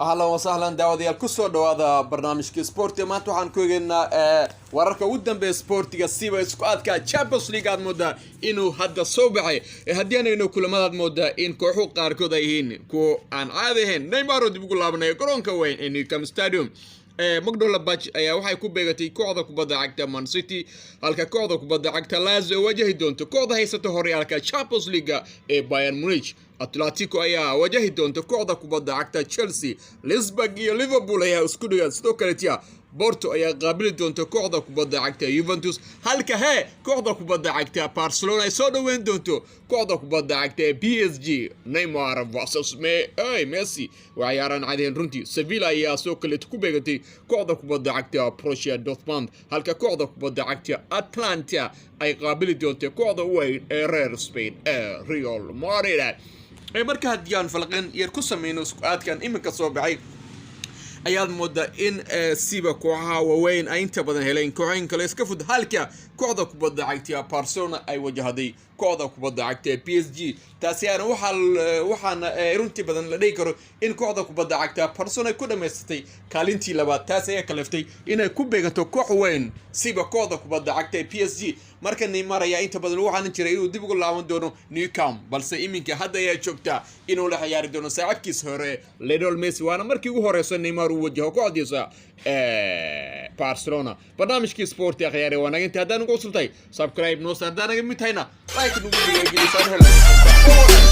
Ahlan wasahlan, daawadayaal, kusoo dhawaada barnaamijka sportiga. Maanta waxaan ku egeynaa wararka ugu dambeeya sportiga, siba isku aadka Champions League aad moodaa inuu hadda soo baxay. Haddii aan eegno kulamadaad moodaa in kooxuhu qaarkood ay yihiin kuwo aan caadi ahayn. Neymar oo dib ugu laabanaya garoonka weyn ee Nou Camp Stadium. Mönchengladbach ayaa waxay ku beegatay kooxda kubadda cagta Man City, halka kooxda kubadda cagta Lazio wajahi doonto kooxda haysata horyaalka Champions League ee Bayern Munich. Atletico ayaa wajahi doonta kooxda kubadda cagta Chelsea. Leipzig iyo Liverpool ayaa isku dhigan. Sidoo kaletia Porto ayaa qaabili doonta kooxda kubadda cagta Juventus, halka hee kooxda kubadda cagta Barcelona ay soo dhoweyn doonto kooxda kubadda cagta ee PSG. Neymar versus Messi waa ciyaaraan cadeen runtii. Sevilla ayaa soo kaleeto ku beegatay kooxda kubadda cagta Borussia Dortmund, halka kooxda kubadda cagta Atalanta ay qaabili doonto kooxda weyn ee reer Spain ee Real Madrid. Marka haddii aan falqin yar ku sameyno isku aadkan iminka soo baxay, ayaad moodaa in siba kooxaha waaweyn ay inta badan heleen kooxooyin kale iska fud, halka kooxda kubadda cagta Barcelona ay wajahday kooxda kubadda cagta ee PSG. Taasi aana waxaana runtii badan la dhihi karo in kooxda kubadda cagta Barcelona ay ku dhamaysatay kaalintii labaad. Taas ayaa kaleftay inay ku beeganto koox weyn, siba kooxda kubadda cagta ee PSG. Marka Neymar ayaa inta badan lagu xanin jiray inuu dib ugu laaban doono Nou Camp, balse iminka hadda ayaa joogta inuu la ciyaari doono saaxiibkiisa hore Lionel Messi, waana markii ugu horeysa Neymar uu wajaho kooxdiisa Barcelona. Barnaamijkii sporti, akhyaare, waa naga inta. Haddaan ugu cusubtahay, subscribe noo saar. Haddaan naga mid tahayna, like nagu dhiirigelisaan helno.